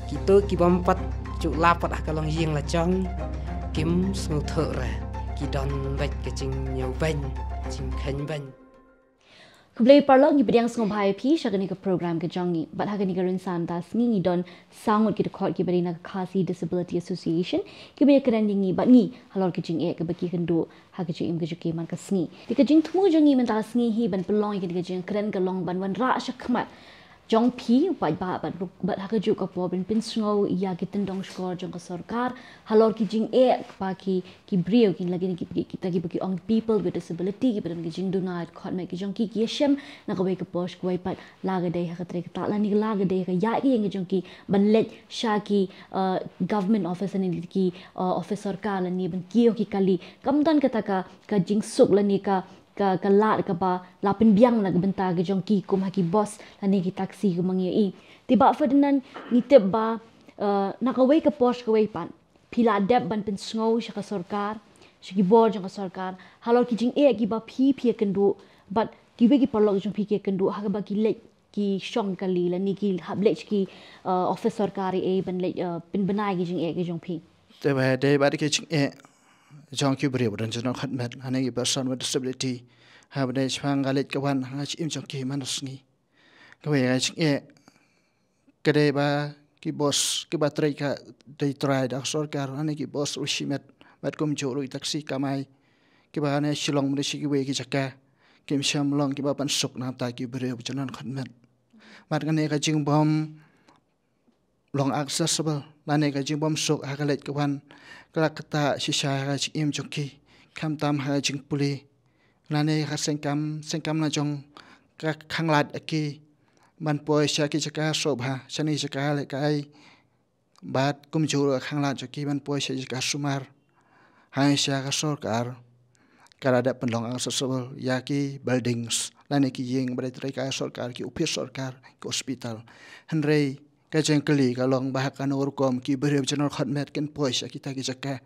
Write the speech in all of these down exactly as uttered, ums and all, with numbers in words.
Kito ki bym pat ju la pat ha ka long ïing la jong, kim sngewthuh re, ki don bad ka jingñiew beiñ, jingkheiñ beiñ. Khublei paralok, ngi pdiang sngewbha ïa phi sha kane ka program ka jong ngi. Bad ha kane ka rynsan mynta sngi ngi don saw ngut ki dkhot kiba dei na ka Khasi Disability Association, kiba ïakren ïa ngi bad ngi halor ka jingeh kaba ki kynduh ha ka jingim ka jong ki man ka sngi. Te ka jingthmu jong ngi mynta sngi hi ban pynlong ïa kane ka jingkren ka long ban wanrah shakhmat jong phi, paidbah, bad, bad ha kajuh ka por ban pynsngew ïa ki tyndong shkor jong ka sorkar halor ki jingeh ba ki, ki briew, ki la ki, ki, ki, kita kiba ki ong people with disability, kiba don ki jingduna dkhot met ki jong ki, ki ïashem na kawei ka por sha kawei pat, la ka dei ha ka trei ka tah lane la ka dei ha ka ïaid ka ïeng ka jong ki ban leit sha ki, uh, government office lane ki, uh, office sorkar lane ban kiew ki kali. Kam don kata ka, ka jingsuk lane ka, ka, ka lad kaba la pynbiang na ka bynta ka jong ki kum ha ki bus lane ki taxi kum ma ngi ïohi. Te Bah Ferdinand, ngi tip ba, uh, na kawei ka por sha kawei pat phi la dep ban pynsngew sha ka sorkar, sha ki bor jong ka sorkar halor ki jingeh kiba phi, phi ïakynduh bad kiwei ki paralok jong phi ki ïakynduh ha kaba ki leit ki shong kali lane ki hap leit ki, uh, office sorkar ei ei ban leit, uh, pynbna ïa ki jingeh ki jong phi. Te ba dei bad ki jingeh jong ki briew ba don jingdon dkhot met, lane ki person with disability, ha ba dei shaphang ka leit ka wan ha ka jingim jong ki man la sngi. Kawei ka jingeh ka dei ba ki bos kiba trei ka dei trai da ka sorkar, lane ki bos ruh shimet bad kumjuh ruh ki taxi kamai kiba lane Shillong bad shi kiwei ki jaka, kim shym long kiba pynsuk na ka bynta ki briew ba jingdon dkhot met. Bad kane ka jingbym long accessible lane ka jingbymsuk ha ka leit ka wan ka la ktah shisha ha ka jingim jong ki, khamtam ha ka jingpule lane ha ka sengkam, sengkam na jong ka khanglad ïa ki ban poi sha ki jaka sngewbha, shane jaka lehkai, bad kumjuh ruh ka khanglad jong ki ban poi sha jaka sumar. Hangta ka sorkar ka la dep pynlong accessible ïa ki buildings lane ki ïing ba dei trai ka sorkar, ki ophis sorkar, ki hospital. Hynrei ka jingkylli ka long ba ha kano rukom ki briew jingdon dkhot met kin poi sha kita ki jaka.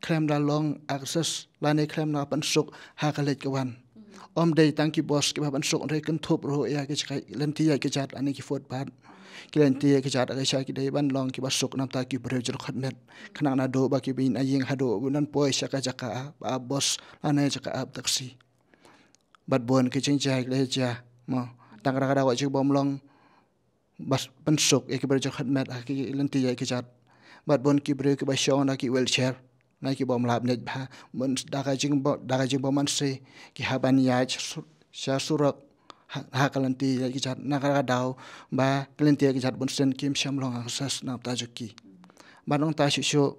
Khlem da long access lane khlem da pynsuk ha ka leit ka wan. Ym dei tang ki bos kiba pynsuk, hynrei kynthup ruh ïa ki jaka lynti ïaid ka jait lane ki footpath, ki lynti ïaid ka jait ha ka sha ki dei ban long kiba suk na ka bynta ki briew jingdon dkhot met. Khnang naduh ba ki bun na ïing haduh ba kin poi sha ka jaka ap bos lane jaka ap taxi. Bad bun ki jingjia ki la jia mo, tang kata ka daw ka jingbym long ba pynsuk ïa ki briew jingdon dkhot met ha ki lynti ïaid ka jait. Bad bun ki briew kiba shong na ki wheelchair, na ki bym lah ban leit bha, bun da ka jingbo-, da ka jingbym mynsiem ki hap ban ïaid sha sur-, sha surok ha, ha ka lynti ïaid ka jait, na kata ka daw ba ka lynti ïaid ka jait bunsien kim shym long access na ka bynta jong ki. Bad nangta shuh shuh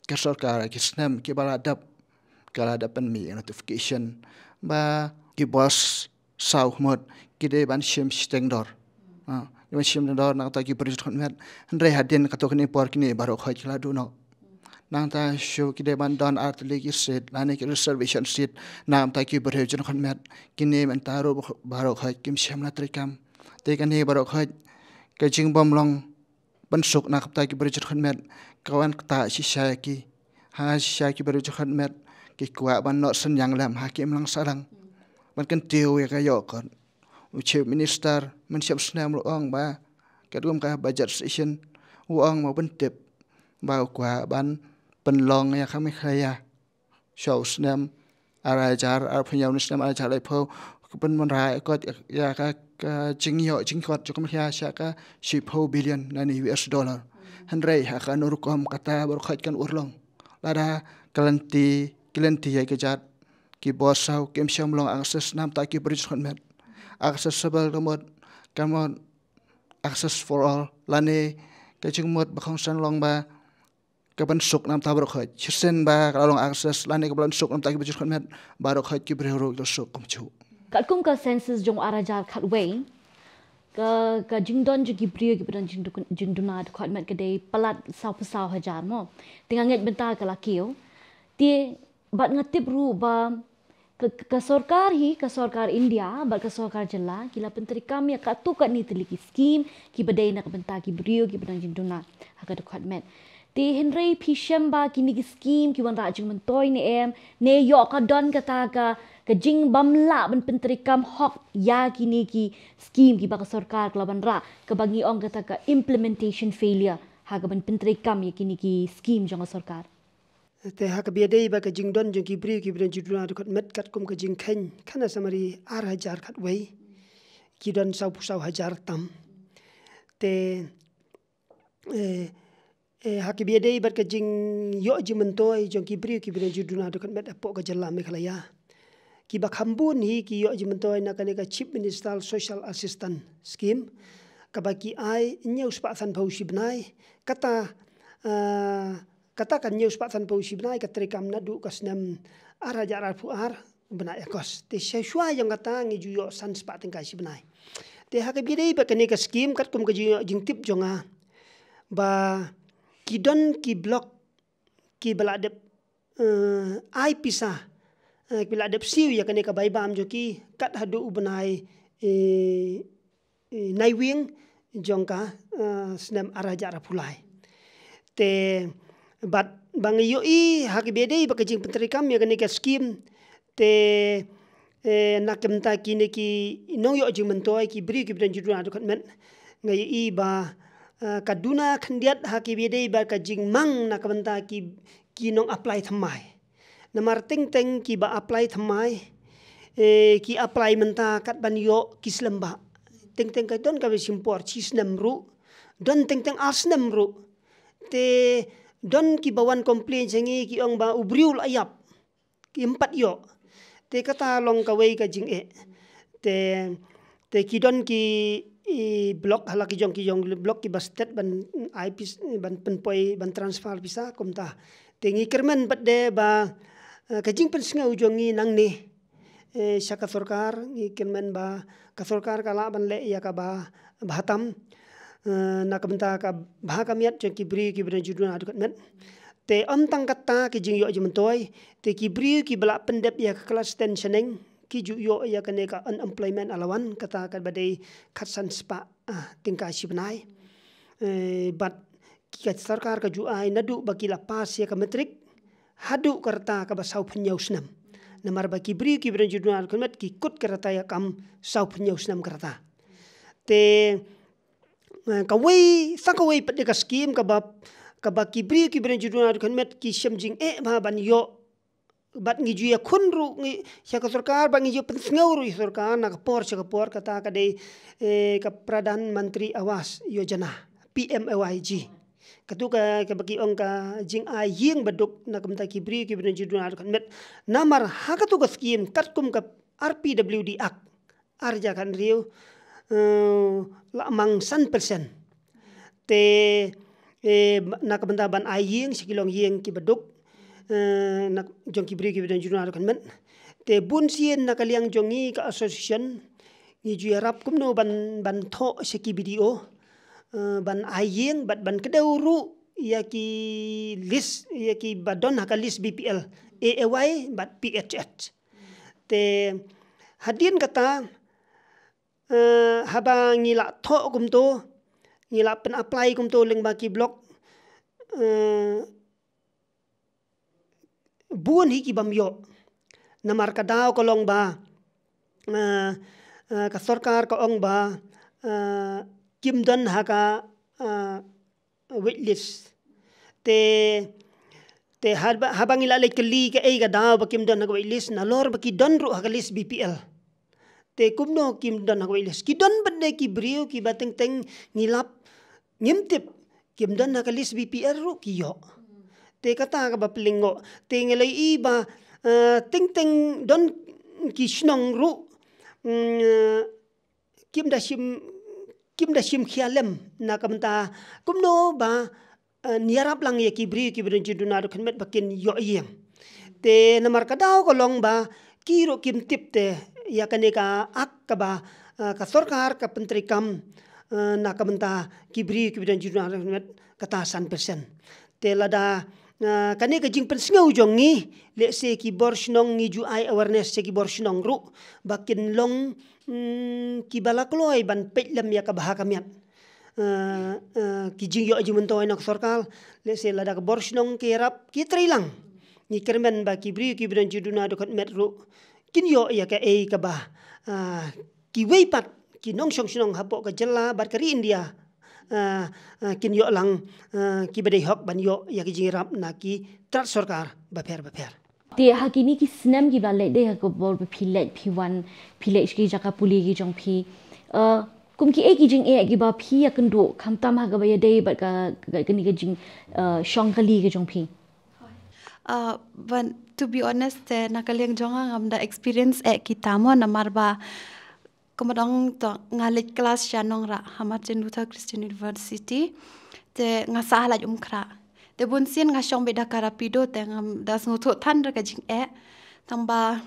ka sorkar ki snem kiba la dep, ka la dep pynmih notification ba ki bos saw khmut ki dei ban shim shiteng dor. Ah, ki ban shim dor na ka bynta ki briew jingdon dkhot met. Hynrei hadien katto katne por kine baroh khoit ki la duh noh. Nangta shuh ki dei ban don ar tylli ki seat lane ki reservation seat na ka bynta ki briew jingdon dkhot met. Kine mynta ruh baroh khoit kim shym la treikam. Te kane baroh khoit ka jingbym long pynsuk na ka bynta ki briew jingdon dkhot met ka wan ktah shisha ïa ki. Ha shisha ki briew jingdon dkhot met ki kwah ban noh synñiang lem ha ki imlang sahlang. Ban kyntiew ïa ka ïoh kot. U Chief Minister mynshwa u snem u ong ba katkum ka budget session u ong ma ban tip ba u kwah ban pynlong ïa ka Meghalaya sha u snem ar hajar arphew hynñiew ne snem ar hajar laiphew, ka pynwanrah kot ïa ka, ka jingïoh jingkot jong ka Meghalaya sha ka shiphew billion lane U S dollar. Hynrei ha kano rukom kata baroh khoit kan urlong. Lada ka lynti, ki lynti ïaid ka jait, ki bos saw kim shym long access na ka bynta ki briew jingdon dkhot met. Accessible ka mut, ka mut access for all lane ka jingmut ba kongsan long ba ka pynsuk na ka bynta baroh khoit. Shisien ba ka la long access lane ka pynsuk na ka bynta ki briew jingdon dkhot met, baroh khoit ki briew ruh ki la suk kumjuh. Katkum ka census jong u ar hajar khatwei, ka, ka jingdon jong ki briew kiba don jingdu-, jingduna dkhot met ka dei palat sawphew saw hajar mo. Te nga ngeit mynta ka la kiew. Te bad nga tip ruh ba ka, ka, ka sorkar hi, ka sorkar India bad ka sorkar jylla ki la pyntreikam ïa katto katne tylli ki skim kiba dei na ka bynta ki briew kiba don jingduna ha ka dkhot met. Te hynrei phi shem ba kine ki skim ki wanrah jingmyntoi ne em, ne ïoh ka don kata ka, ka jingbym lah ban pyntreikam hok ïa kine ki skim kiba ka sorkar ka la wanrah, kaba ngi ong kata ka implementation failure ha kaban pyntreikam ïa kine ki skim jong ka sorkar. Te ha kaba ïadei bad ka jingdon jong ki briew kiba don jingduna dkhot met katkum ka jingkheiñ khana samari ar hajar khatwei, ki don sawphew saw hajar tam. Te eh, eh, ha kaba ïadei bad ka jingïoh jingmyntoi jong ki briew kiba don jingduna dkhot met hapoh ka jylla Meghalaya, kiba kham bun hi ki ïoh jingmyntoi na kane ka Chief Minister Social Assistance Scheme, kaba ki ai hynñiew spah sanphew shi bnai. Kata, ah, kata ka hynñiew spah sanphew shi bnai ka treikam naduh ka snem ar hajar arphew ar, u bnai August. Te shuwa shuwa jong kata ngi ju ïoh san spah tyngka shi bnai. Te ha kaba ïadei bad kane ka skim katkum ka jing, jingtip jong nga, ba ki don ki block kiba la dep, eh, ai pisa, eh, kiba la dep siew ïa kane ka bai bam jong ki kat haduh u bnai, eh, eh, Naiwieng jong ka, eh, snem ar hajar arphew lai. Te bad ba nga ïohi ha kaba ïadei bad ka jingpyntreikam ïa kane ka skim, te, eh, na ka bynta kine ki nongïoh jingmyntoi, ki briew kiba don jingduna dkhot met, nga ïohi ba, eh, ka duna khyndiat ha kaba ïadei bad ka jingmang na ka bynta ki, ki nong apply thymmai. Namar teng teng kiba apply thymmai, eh, ki apply mynta kat ban ïoh ki slem bha. Teng teng ka don kaba shim por shi snem ruh, don teng teng ar snem ruh. Te don kiba wan complain sha ngi, ki ong ba u briew la ïap, kim pat ïoh. Te kata long kawei ka jingeh. Te, te ki don ki, i, block, hala ki jong ki jong block kiba stet ban ai pis, ban pynpoi, ban transfer pisa kumta. Te ngi kyrmen pat de ba, eh, ka jingpynsngew jong ngi nangne, eh, sha ka sorkar, ngi kyrmen ba ka sorkar ka lah ban leh ïa kaba bha tam, eh, na ka bynta ka bha ka miat jong ki briew kiba don jingduna dkhot met. Te ym tang kata ki jingïoh jingmyntoi, te ki briew kiba la pyndep ïa ka class ten shaneng, ki ju ïoh ïa kane ka unemployment allowance, kata kaba dei khatsan spah, ah, tyngka shi bnai. Eh, bad ki ka sorkar ka ju ai naduh ba ki la pass ïa ka matric haduh ka rta kaba sawphew hynñiew snem. Namar ba ki briew kiba don jingduna dkhot met ki kut ka rta ïa kam sawphew hynñiew snem ka rta. Te, eh, kawei, sa kawei pat de ka skim kaba, kaba ki briew kiba don jingduna dkhot met ki shem jingeh bha ban ïoh. Bad ngi ju ïakhun ruh ngi sha ka sorkar, bad ngi ju pynsngew ruh ïa sorkar na ka por sha ka por, kata ka dei, eh, ka Pradhan Mantri Awas Yojana, P M A Y G. Katu ka, kaba ki ong ka jingai ïing baduk na ka bynta ki briew kiba don jingduna dkhot met. Namar ha katu ka skim katkum ka R P W D Act, ar hajar khathynriew, eh, la mang san percent. Te, eh, na ka bynta ban ai ïing sha ki longïing kiba duk, eh, na jong ki briew kiba don jingduna dkhot met. Te bun sien na ka liang jong ngi ka association, ngi ju ïarap kumno ban, ban thoh sha ki B D O, eh, ban ai ïing bad ban kdew ruh ïa ki list, ïa kiba don ha ka list B P L, A A Y bad P H H. Te hadien kata, eh, haba ngi la thoh kumto, ngi la pyn-apply kumto lyngba ki block, eh, bun hi ki bym ïoh. Namar ka daw ka long ba, eh, eh, ka sorkar ka ong ba, eh, kim don ha ka, eh, waitlist. Te, te haba, haba ngi la leit kylli kaei ka daw ba kim don ha ka waitlist, nalor ba ki don ruh ha ka list B P L. Te kumno kim don ha ka waitlist? Ki don pat de ki briew kiba teng teng ngi lap, ngim tip, kim don ha ka list B P L ruh ki ïoh. Te kata kaba pynlyngngoh. Te ngi la ïohi ba, eh, teng teng don ki shnong ruh, mm, eh, kim da shim, kim da shim khia lem na ka bynta kumno ba, eh, ïarap lang ïa ki briew kiba don jingduna dkhot met ba kin ïoh ïing. Te namar ka daw ka long ba ki ruh kim tip te ïa kane ka act kaba, eh, ka sorkar ka pyntreikam, eh, na ka bynta ki briew kiba don jingduna dkhot met, kata san percent. Te lada, ah, kane ka jingpynsngew jong ngi, lehse ki bor shnong ngi ju ai awareness sha ki bor shnong ruh ba kin long, mm, kiba la kloi ban peit lem ïa ka bha ka miat. Ah, ah, ki jingïoh jingmyntoi na ka sorkar, lehse lada ka bor shnong ki ïarap ki trei lang, ngi kyrmen ba ki briew kiba don jingduna dkhot met ruh kin ïoh ïa kaei kaba, ah, kiwei pat ki nongshong shnong hapoh ka jylla bad ka ri India, ah, ah, kin ïoh lang, ah, kiba dei hok ban ïoh ïa ki jingïarap na ki tnat sorkar bapher bapher. Te ha kine ki snem kiba la leit, dei ha ka por ba phi leit phi wan, phi leit sha ki jaka pule ki jong phi, ah, kum kiei ki jingeh kiba phi ïakynduh, khamtam ha kaba ïadei bad ka, ka, kane ka jing, ah, shong kali ka jong phi? Ah, ban, to be honest, te na ka liang jong nga ngam da experience eh kita mo, namar ba kumba ong to, nga leit klas sha Nongrah ha Martin Luther Christian University. Te nga sah ha Laitumkhrah. Te bunsien nga shong beit da ka Rapido, te ngam da sngewthuh than ruh ka jingeh. Tang ba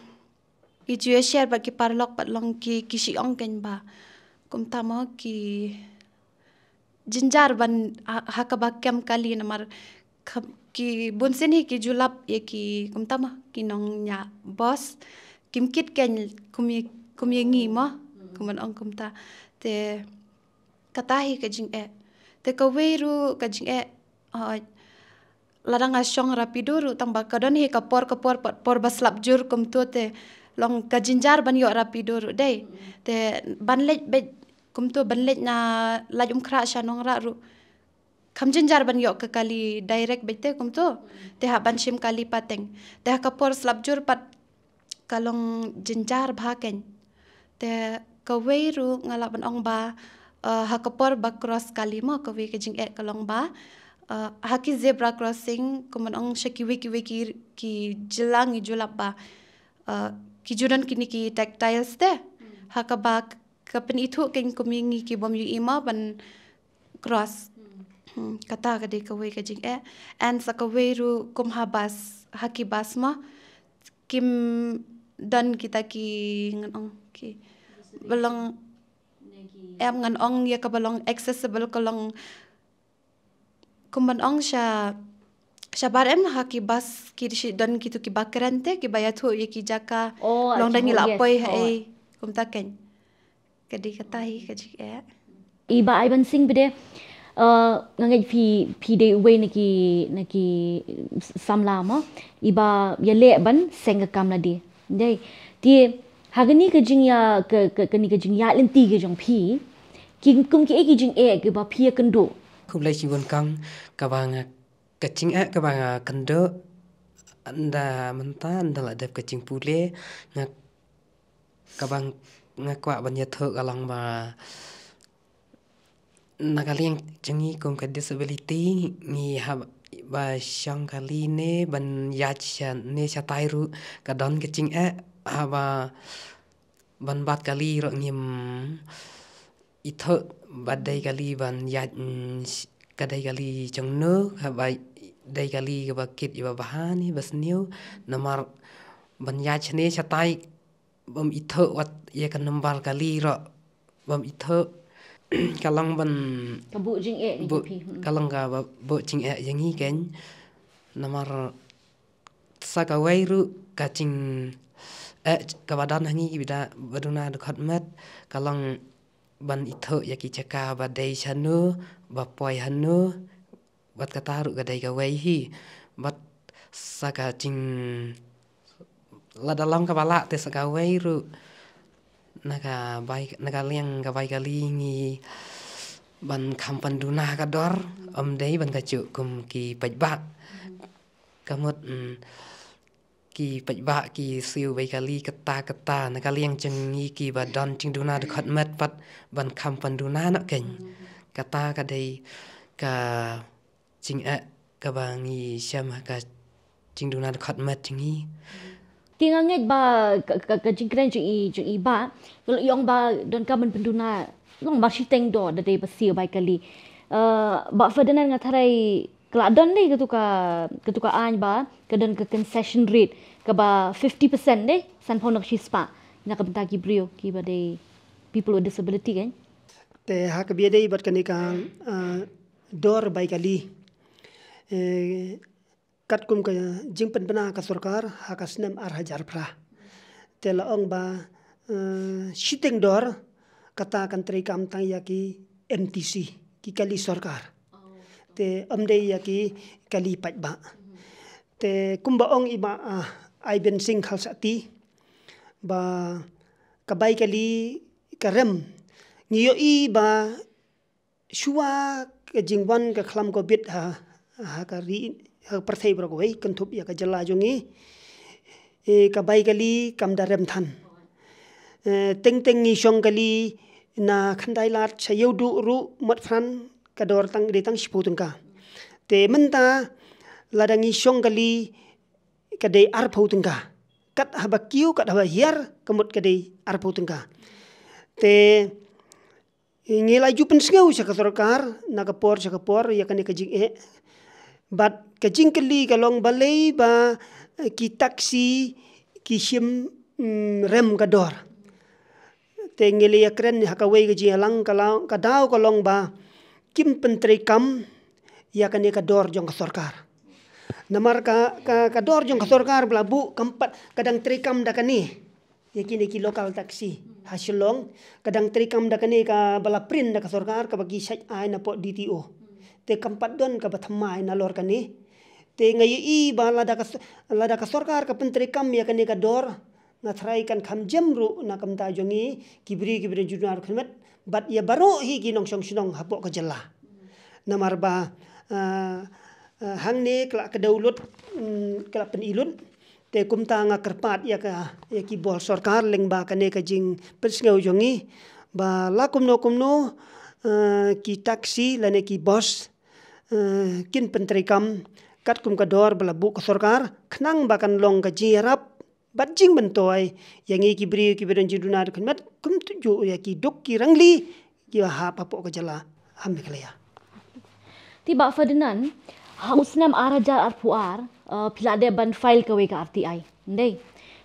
ngi ju ïa share bad ki paralok bad long ki, ki shu ong kein ba kumta mo ki jynjar ban ha, ha kaba kem kali, namar ki bunsien hi ki ju lap ïa ki kumta mo ki nongñiah bos, kim kit kein kum ïa, kum ïa ngi mo, kumba ong kumta. Te kata hi ka jingeh. Te kawei ruh ka jingeh, ah, lada nga shong Rapido ruh, tang ba ka don hi ka por, ka por, por, por ba slap jur kumto, te long ka jynjar ban ïoh Rapido ruh dei. Te ban leit beit kumto, ban leit na Laitumkhrah sha Nongrah ruh, kham jynjar ban ïoh ka kali direct beit te kumto. Te hap ban shim kali pateng. Te ha ka por slap jur pat ka long jynjar bha kein. Te kawei ruh nga lah ban ong ba, eh, ha ka por ba cross kali mo, kawei ka jingeh ka long ba, eh, ha ki zebra crossing, kumba ong sha kiwei kiwei ki, ki jylla ngi ju lap ba, eh, ki ju don kine ki tactiles te. Ha kaba ka pynithuh kein kum ïa ngi ki bym ïohi mo ban cross. Hmm, kata ka dei kawei ka jingeh. And sa kawei ruh kum ha bus, ha ki bus mo, kim don kita ki, ngan ong ki, ba long, em, ngan ong ïa kaba long accessible, ka long kumba ong sha, shabar em ha ki bus ki shu don kito kiba kren te, kiba ïathuh ïa ki jaka, oh, long da ngi lah poi haei, kumta kein. Ka dei kata hi ka jingeh. I Bah Aibansing pat de, eh, nga ngeit phi, phi dei uwei na ki, na ki samla mo, iba ïaleh ban seng ka kam lade. Dei. Te ha kane ka jingïa, ka, ka, kane ka jingïaid lynti ka jong phi, ki, kum kiei ki jingeh kiba phi ïakynduh? Khublei shibun kong, kaba nga, ka jingeh kaba nga kynduh ynda mynta, ynda la dep ka jingpule, nga, kaba nga kwah ban ïathuh ka long ba na ka liang jong ngi kum ka disability, ngi haba shong kali ne ban ïaid sha ne shatai ruh ka don ka jingeh, haba ban bat kali ruh ngim ithuh ba dei kali ban ïaid, mm, sh-, ka dei kali jong no, haba dei kali kaba kit ïa ba bha ne ba sniew, namar ban ïaid shane shatai bym ithuh wat ïa ka number kali ruh bym ithuh. Ka long ban, ka buh jingeh ïa phi, hmm, ka long kaba buh jingeh ïa ngi kein. Namar sa kawei ruh ka jing, eh, kaba don ha ngi ki ba da, ba duna dkhot met, ka long ban ithuh ïa ki jaka ba dei shano, ba poi hano, bad kata ruh ka dei kawei hi. Bad sa ka jing, lada long kaba lah te sa kawei ruh na ka bai, na ka liang ka bai kali ngi ban kham pynduna ka dor, ym dei ban ka juh kum ki paidbah. Ka mut, mm, ki paidbah ki siew bai kali katta katta, na ka liang jong ngi kiba don jingduna dkhot met pat ban kham pynduna noh kein. Kata ka dei ka jingeh kaba ngi shem ha ka jingduna dkhot met jong ngi. Te nga ngeit ba ka, ka, ka jingkren jong i, jong i Bah, ka la ong ba donkam ban pynduna long ba shiteng dor da dei ba siew bai kali. Eh, Bah Ferdinand, nga tharai ka la don dei katu ka, katu ka aiñ ba ka don ka concession rate kaba fifty percent dei, sanphew na ka shispah na ka bynta ki briew kiba dei people with disability kein. Te ha kaba ïadei bad kane ka, eh, dor bai kali, eh, katkum ka jingpynbna ka sorkar ha ka snem ar hajar phra, te la ong ba, eh, shiteng dor kata kan treikam tang ïa ki M T C, ki kali sorkar. Te ym dei ïa ki kali paidbah. Te kumba ong i Bah, ah, Aibansing Khalsati, ba ka bai kali ka rem. Ngi ïohi ba shuwa ka jingwan ka khlam Covid ha, ha ka ri, ha ka pyrthei baroh kawei, kynthup ïa ka jylla jong ngi, eh, ka bai kali kam da rem than. Eh, teng teng ngi shong kali na khyndai lad sha ïewduh ruh, mot phran ka dor tang dei tang shiphew tyngka. Te mynta lada ngi shong kali ka dei arphew tyngka. Kat haba kiew, kat haba hiar, ka mut ka dei arphew tyngka. Te ngi la ju pynsngew sha ka sorkar na ka por sha ka por ïa kane ka jingeh. Bad ka jingkylli ka long balei ba, eh, ki taxi ki shim, mm, rem ka dor. Te ngi la ïakren ha kawei ka jingïalang, ka la, ka daw ka long ba kim pyntreikam ïa kane ka dor jong ka sorkar. Namar ka, ka, ka dor jong ka sorkar ba la buh kam pat ka dang treikam da kane. Ïa kine ki local taxi ha Shillong, ka dang treikam da kane kaba la print da ka sorkar, kaba ki shait ai na pdeng D T O. Te kam pat don kaba thymmai nalor kane. Te nga ïohi ba lada ka s-, lada ka sorkar ka pyntreikam ïa kane ka dor, nga tharai kan kham jem ruh na ka bynta jong ngi ki briew kiba don jingduna jingduna khyndiat, bad ïa baroh hi ki nongshong shnong hapoh ka jylla. Namar ba, ah, ah, hangne ka la kdew lut, mm, ka la pyni lut. Te kumta nga kyrpad ïa ka, ïa ki bor sorkar lyngba kane ka jingpynsngew jong ngi ba la kumno kumno, eh, ki taxi lane ki bus, eh, kin pyntreikam katkum ka dor ba la buh ka sorkar, khnang ba kan long ka jingïarap bad jingmyntoi ïa ngi ki briew kiba don jingduna jingduna khyndiat, kumjuh ïa ki duk ki rangli kiba hap hapoh ka jylla ha Meghalaya. Te Bah Ferdinand, ha u snem ar hajar arphew ar, eh, phi la dep ban file kawei ka R T I, ym dei?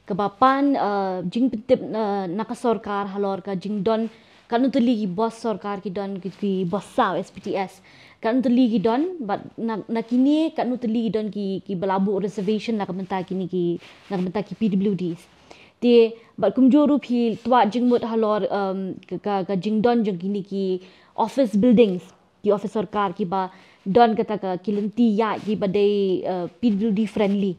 Kaba pan, eh, jingpyntip, eh, na ka sorkar halor ka jingdon katno tylli ki bus sorkar ki don, ki, ki bus saw, S P T S. Katno tylli ki don, bad na, na kine katno tylli ki don ki, kiba la buh reservation na ka bynta kine ki, na ka bynta ki P W Ds. Te bad kumjuh ruh phi twad jingmut halor, em, ka, ka, ka jingdon jong kine ki office buildings, ki office sorkar kiba don kata ka, ki lynti ïaid kiba dei, eh, P W D friendly.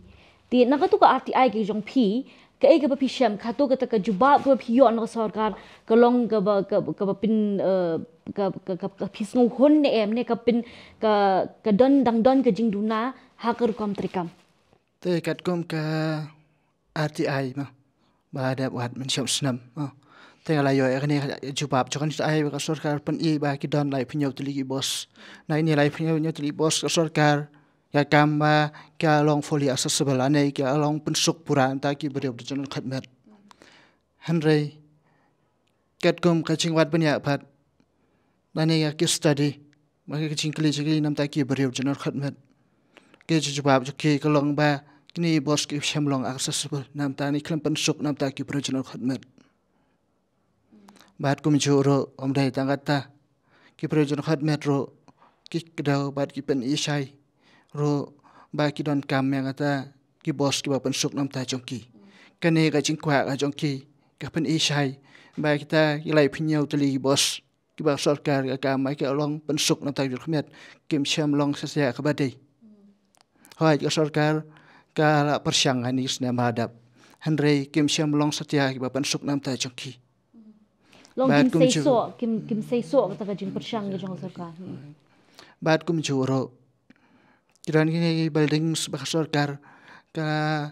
Te na katu ka R T I ka jong phi, kaei kaba phi shem, kato kata ka jubab kaba phi ïoh na ka sorkar ka long kaba, kaba, kaba pyn, eh, ka, ka, ka, ka phi sngewhun ne em, ne ka pyn, ka, ka don, dang don ka jingduna ha ka rukom treikam? Te katkum ka R T I ma, ba dep wad mynshem snem ma. Te nga la ïoh ïa kane ka jubab jong ka R T I ba ka sorkar pyni ba ki don laiphew hynñiew tylli ki bus. Na kine laiphew hynñiew tylli ki bus ka sorkar ka kam ba ka long fully accessible, lane ka long pynsuk pura na ki briew jong ka khadmet. Hynrei katkum ka jingwad bniah pat, lane ïa ki study, ba ki jingkylli jingkylli na bynta ki briew jong ka khadmet, ki jubab jong ki ka long ba kine bus kim shym long accessible, na bynta ne khlem pynsuk na bynta ki briew jong ka khadmet. Bad kumjuh ruh ym dei tang kata, ki briew jong ka khadmet ruh ki kdew bad ki pyni shai ruh ba ki donkam ïa kata ki bus kiba pynsuk na bynta jong ki. Kane ka jingkwah ka jong ki ka pyni shai ba kita ki laiphew hynñiew tylli ki bus kiba sorkar ka kam ba ki long pynsuk na bynta ki briew khadmet kim shym long satia kaba dei. Hooid, ka sorkar ka la pyrshang ha kine ki snem ba la dep, hynrei kim shym long satia kiba pynsuk na bynta jong ki. Long kim seisoh, kim, kim seisoh kata ka jingpyrshang ka jong ka sorkar. Hmm. Bad kumjuh ruh ki don kine ki buildings ba ka sorkar ka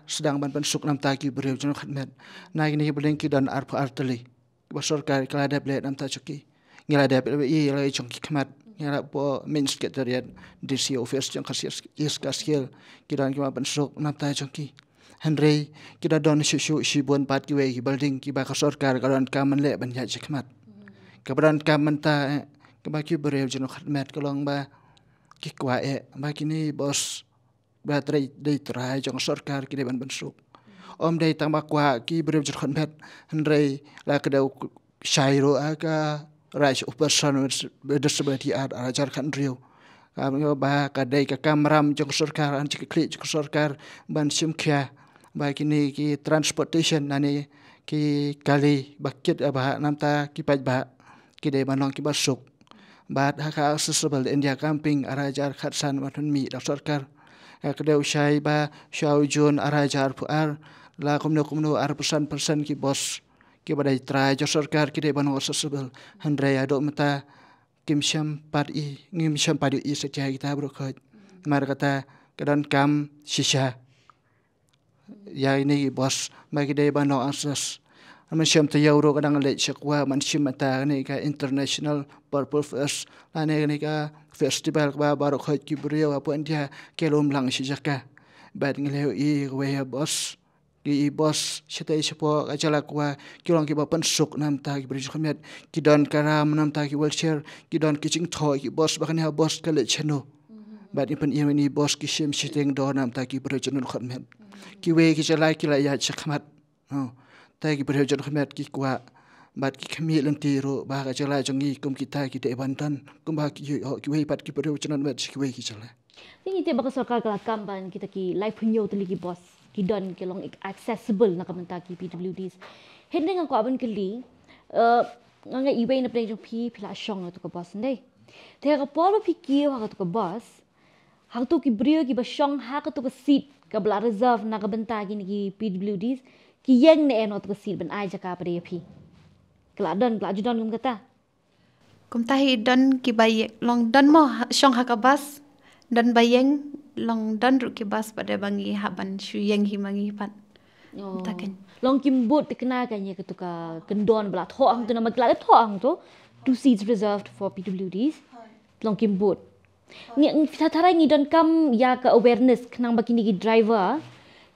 sdang ban pynsuk na bynta ki briew jong ka khadmet. Na kine ki building ki don arphew ar tylli ba sorkar ka la dep leh na bynta jong ki. Ngi la dep ïohi ïa la jong ki khmat, ngi la poi main secretariat, D C office jong ka East Khasi Hills, ki don kiba pynsuk na bynta jong ki. Hynrei ki da don shuh shuh shibun pat kiwei ki building kiba ka sorkar ka donkam ban leh ban ïaid shakhmat. Kaba donkam mynta, eh, kaba ki briew jong ka khadmet ka long ba ki kwah eh ba kine bus ba trei, dei trai jong ka sorkar ki dei ban pynsuk. Ym dei tang ba kwah ki briew jong ka khadmet, hynrei la ka dei shai ruh ha ka Right of Person with Disability Act ar hajar khathynriew. Ka ba ka dei ka kamram jong ka sorkar, ka jingkitkhlieh jong ka sorkar ban shim khia ba kine ki transportation lane ki kali ba kit ba na bynta ki paidbah ki dei ban long kiba suk. Bad ha ka Accessible India Campaign ar hajar khatsan ba pynmih da ka sorkar, ka dei u shai ba sha u June ar hajar arphew ar La kumno kumno ar percent percent ki bus kiba dei trai jong sorkar ki dei ban long accessible. Hynrei haduh mynta kim shym pat i, ngim shym pat i satia kita baroh khoit. Namar kata ka donkam shisha ïa kine ki bus ba ki dei ban long access. Mynshwa te ïa u ruh ka dang leit sha kwah, mynshwa te kane ka International Purple Fest lane kane ka festival kaba baroh khoit ki briew hapoh India ki lum lang shi jaka. Bad ngi la ïohi kawei ka bus, ki bus shatei shapoh ka jaka kwah ki long kiba pynsuk namar ki briew jong ka met, ki don ka ram namar ki wheelchair, ki don ki jingthoh ki bus ba kane ka bus ka leit shano. Bad ngi pyn-i ïa kine ki bus ki shim shiteng dor namar ki briew jong ka met. Kiwei ki jaka ki la ïaid shakhmat. Oh, te ki briew jong ka met ki kwah bad ki khmih lynti ruh ba ka jaka jong ngi kum kita ki dei ban don kumba ki ïoh kiwei pat ki briew jong ka met sha kiwei ki jaka. Te ngi tip ba ka sorkar ka la kam ban kita ki laiphew hynñiew tylli ki bus ki don ki long accessible na ka bynta ki P W Ds. Hynrei nga kwah ban kylli, eh, nga ngeit iwei na pdeng jong phi phi la shong ha katu ka bus, ym dei? Te ha ka por ba phi kiew ha katu ka bus, ha katu ki briew kiba shong ha katu ka seat kaba la reserve na ka bynta kine ki P W Ds, ki ïeng ne em na katu ka seat ban ai jaka pat ïa phi? Ka la don, ka la ju don kum kata? Kumta hi don kiba ïe-, long don mo ha-, shong ha ka bus, don ba ïeng, long don ruh ki bus pat de ba ngi hap ban shu ïeng hi ma ngi pat. Oh. Kumta kan. Long kim bud te kane ka ïa katu ka kyndon ba la thoh hangtu namar ki la thoh hangtu, two seats reserved for P W Ds. Long kim bud. Ngi, ngi, tha-, tharai ngi donkam ïa ka awareness khnang ba kine ki driver,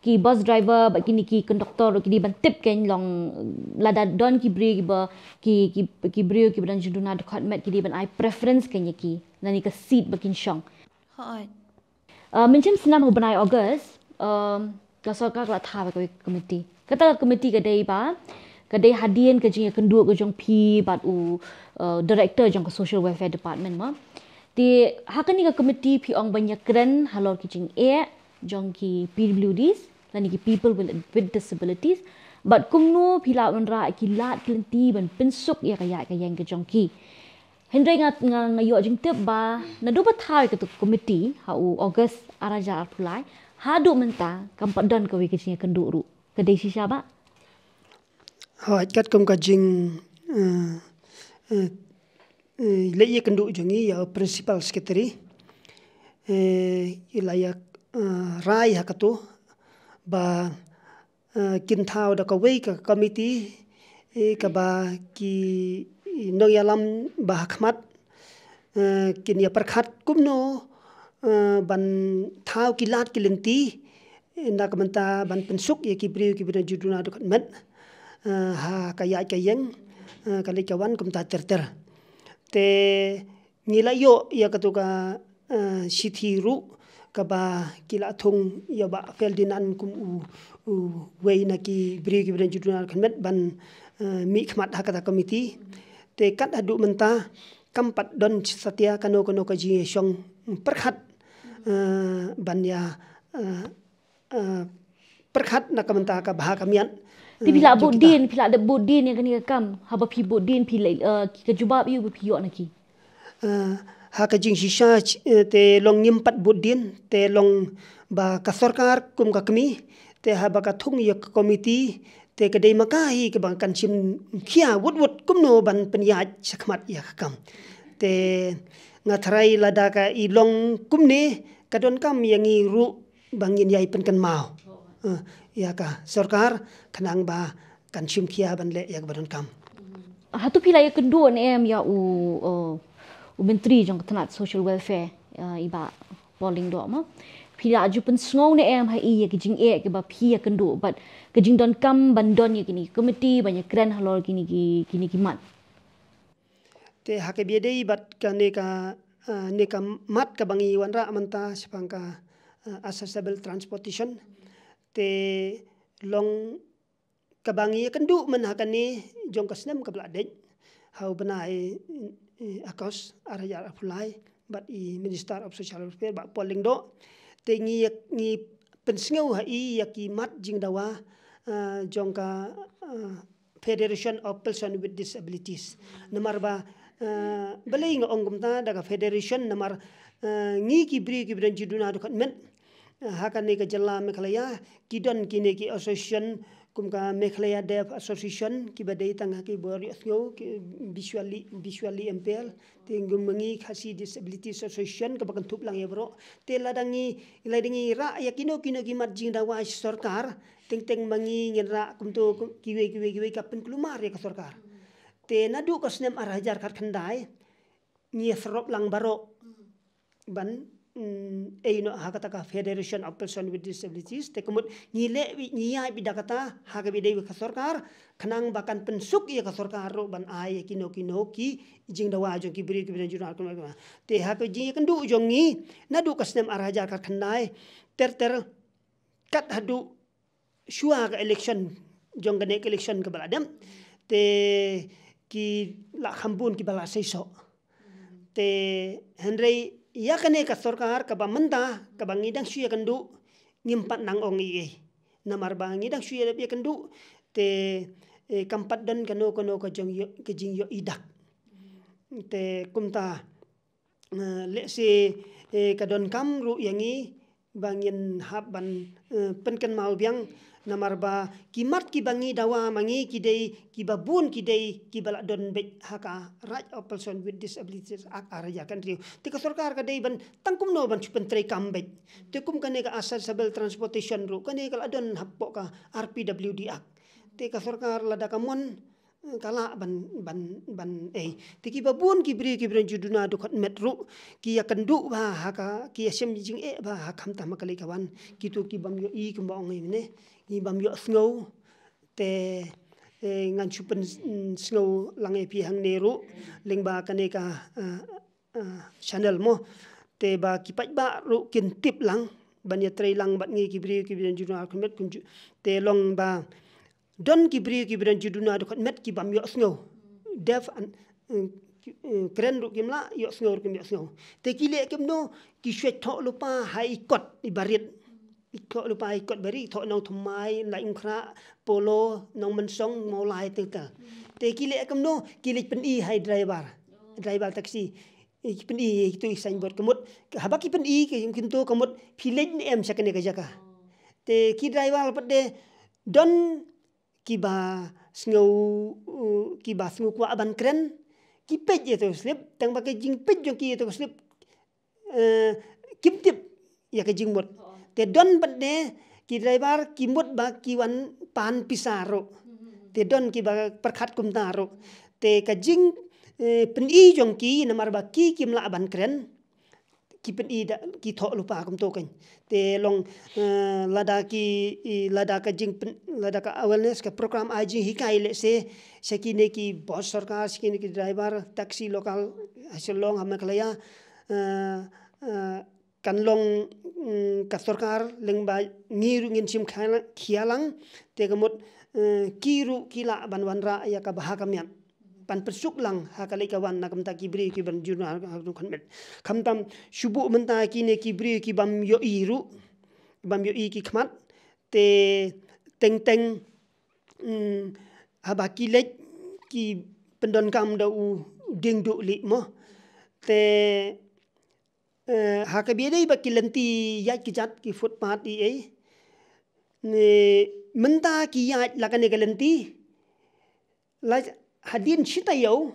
ki bus driver, ba kine ki conductor, ki dei ban tip kan long lada don ki briew kiba, ki, ki, ki briew kiba don jingduna dkhot met ki dei ban ai preference kan ïa ki na kane ka seat ba kin shong. Hooid. Uh, mynshem snem ha u bnai August, um, ka sorkar ka la thaw ïa kawei ka committee. Kata ka committee ka dei ba, ka dei hadien ka jingïakynduh ka jong phi bad u, uh, director jong ka Social Welfare Department mo. Te ha kane ka committee phi ong ban ïakren halor ki jingeh jong ki P W Ds lane ki people with, with disabilities. Bad kumno phi la wanrah ki lad ki lynti ban pynsuk ïa ka ïaid ka ïeng ka jong ki. Hynrei nga, nga, nga ïoh jingtip ba naduh ba thaw ïa katu ka committee ha u August ar hajar arphew lai haduh mynta kam pat don kawei ka jingïakynduh ruh. Ka dei shisha ba? Hooid, katkum ka jing, eh, eh, eh, leit ïakynduh jong ngi ïa u principal secretary, eh, i la ïa, eh, rai ha katu ba, eh, kin thaw da kawei ka committee, eh, kaba ki nongïalam ba ha khmat, eh, kin ïa pyrkhat kumno, eh, ban thaw ki lad ki lynti, eh, na ka bynta ban pynsuk ïa ki briew kiba don jingduna dkhot met, eh, ha ka ïaid ka ïeng, eh, ka leit ka wan kumta ter ter. Te ngi la ïoh ïa katu ka, eh, shithi ruh kaba ki la thung ïa Bah Ferdinand kum u, uwei na ki briew kiba don jingduna dkhot met ban, eh, mihkhmat ha kata ka committee. Te kat haduh mynta kam pat don satia kano kano ka jingïashong pyrkhat, eh, ban ïa, eh, eh, pyrkhat na ka bynta ka bha ka miat. Te phi la bud dien, phi la dep bud dien ïa kane ka kam, haba phi bud dien phi la, eh, ka jubab aïu ba phi ïoh na ki? Eh, ha ka jingshisha, eh, te long ngim pat bud dien, te long ba ka sorkar kum ka kmie, te haba ka thung ïa ka committee, te ka dei ma ka hi kaba kan shim khia wut wut kumno ban pynïaid shakhmat ïa ka kam. Te nga tharai lada ka i long kumne ka donkam ïa ngi ruh ba ngin ïai pynkynmaw, eh, ïa ka sorkar khnang ba kan shim khia ban leh ïa kaba donkam. Hato phi la ïakynduh ne em ïa u, eh, u myntri jong ka tnat social welfare, eh, i Bah Paul Lyngdoh mo? Phi la ju pynsngew ne em ha i ïa ki jingeh kiba phi ïakynduh bad ka jingdonkam ban don ïa kine ki committee ban ïakren halor kine ki, kine ki mat? Te ha kaba ïadei bad kane ka, eh, ne ka mat kaba ngi wanrah mynta shaphang ka, eh, accessible transportation. Te long kaba ngi ïakynduh mynta ha kane jong ka snem kaba la dep ha u bnai, eh, August ar hajar arphew lai bad i Minister of Social Welfare Bah Paul Lyngdoh. Te ngi ïa, ngi pynsngew ha i ïa ki mat jingdawa, eh, jong ka, eh, Federation of Person with Disabilities. Namar ba, eh, balei nga ong kumta da ka federation, namar, eh, ngi ki briew kiba don jingduna dkhot met, Ha kane ka jylla Meghalaya, ki don kine ki association, kum ka Meghalaya Deaf Association, kiba dei tang ha ki bor ïohsngew, ki visually, visually impaired, te kum ma ngi Khasi Disabilities Association, kaba kynthup lang ïa baroh. Te lada ngi, lada ngi rah ïa kino kino ki mat jingdawa sha sorkar, teng teng ma ngi ngin rah kumto, kiwei, kiwei, kiwei ka pynkulmar ïa ka sorkar. Te naduh ka snem ar hajar khatkhyndai, ngi ïa syrop lang baroh. Ban, mm, ei noh ha kata ka Federation of Persons with Disabilities. Te ka mut ngi leh beit, ngi ïaid beit da kata, ha kaba ïadei bad ka sorkar, khnang ba kan pynsuk ïa ka sorkar ruh ban ai ïa kino kino ki jingdawa jong ki briew kiba don jingduna. Te ha ka jingïakynduh jong ngi, naduh ka snem ar hajar khatkhyndai, ter ter, kat haduh shuwa ka election, jong kane ka election kaba la dep, te ki la kham bun kiba la seisoh. Te hynrei ïa kane ka sorkar kaba mynta, kaba ngi dang shu ïakynduh, ngim pat nang ong ei ei. Namar ba ngi dang shu ïa, ïakynduh, te, eh, kam pat don kano kano ka jong ïoh, ka jingïohi dak. Te kumta, eh, lehse, eh, ka donkam ruh ïa ngi ba ngin hap ban, eh, pynkynmaw biang, namar ba ki mat kiba ngi dawa ma ngi ki dei, kiba bun ki dei kiba la don beit ha ka Right of Person with Disabilities Act ar hajar khathynriew. Te ka sorkar ka dei ban tang kumno ban shu pyntreikam beit. Te kum kane ka Accessible Transportation ruh, kane ka la don hapoh ka R P W D Act. Te ka sorkar lada ka mon, eh, ka lah ban, ban, ban, eh. Te kiba bun ki briew kiba don jingduna dkhot met ruh, ki ïakynduh bha ha ka, ki ïashem jingeh bha ha kham tam ha ka leit ka wan. Kito ki bym ïohi kumba ong ei mynne, ki bym ïohsngew. Te, eh, ngan shu pynsngew lang ïa phi hangne ruh, lyngba kane ka, eh, eh, channel mo. Te ba ki paidbah ruh kin tip lang, ban ïatrei lang bad ngi ki briew kiba don jingduna dkhot met kumjuh. Te long ba don ki briew kiba don jingduna dkhot met ki bym ïohsngew. Deaf and, eh, ki, eh, kren ruh kim lah, ïohsngew ruh kim ïohsngew. Te ki leh kumno, ki shu thoh lypa ha i kot i barit. I thoh lypa ha i kot barit, thoh Nongthymmai, Laitumkhrah, Polo, Nongmynsong, Mawlai, teng teng. Te ki leh kumno, ki leit pyni ha i driver. Driver taxi. Eh, ki pyni, eh, kito i signboard ka mut. Haba ki pyni, ki, kito ka mut, phi leit ne em sha kane ka jaka. Te ki driver pat de, don kiba sngew, uh, kiba sngew kwah ban kren, ki peit ïa kato ka slip, tang ba ka jingpeit jong ki ïa kato ka slip, eh, kim tip ïa ka jingmut. Te don pat de ki driver ki mut ba ki wan pan pisa ruh. Te don kiba pyrkhat kumta ruh. Te ka jing, eh, pyni jong ki namar ba ki kim lah ban kren, ki pyni da, ki thoh lypa kumto kan. Te long, eh, lada ki, i, lada ka jingpyn-, lada ka awareness, ka program ai jinghikai lehse sha kine ki bos sorkar, sha kine ki driver taxi local ha Shillong, ha Meghalaya, eh, eh, kan long, mm, ka sorkar lyngba ngi ruh ngin shim khia-, khia lang, te ka mut, eh, ki ruh ki lah ban wanrah ïa ka bha ka miat. Ban pynsuk lang ha ka leit ka wan na ka bynta ki briew kiba don jingduna dkhot met. Khamtam shu buh mynta kine ki briew ki bym ïohi ruh, bym ïohi ki khmat, te teng teng, mm, haba ki leit ki pyndonkam da u dieng duh lieh mo. Te, eh, ha kaba ïadei bad ki lynti ïaid kjat, ki footpath ei ei, ne mynta ki ïaid la kane ka lynti, la hadien shi taïew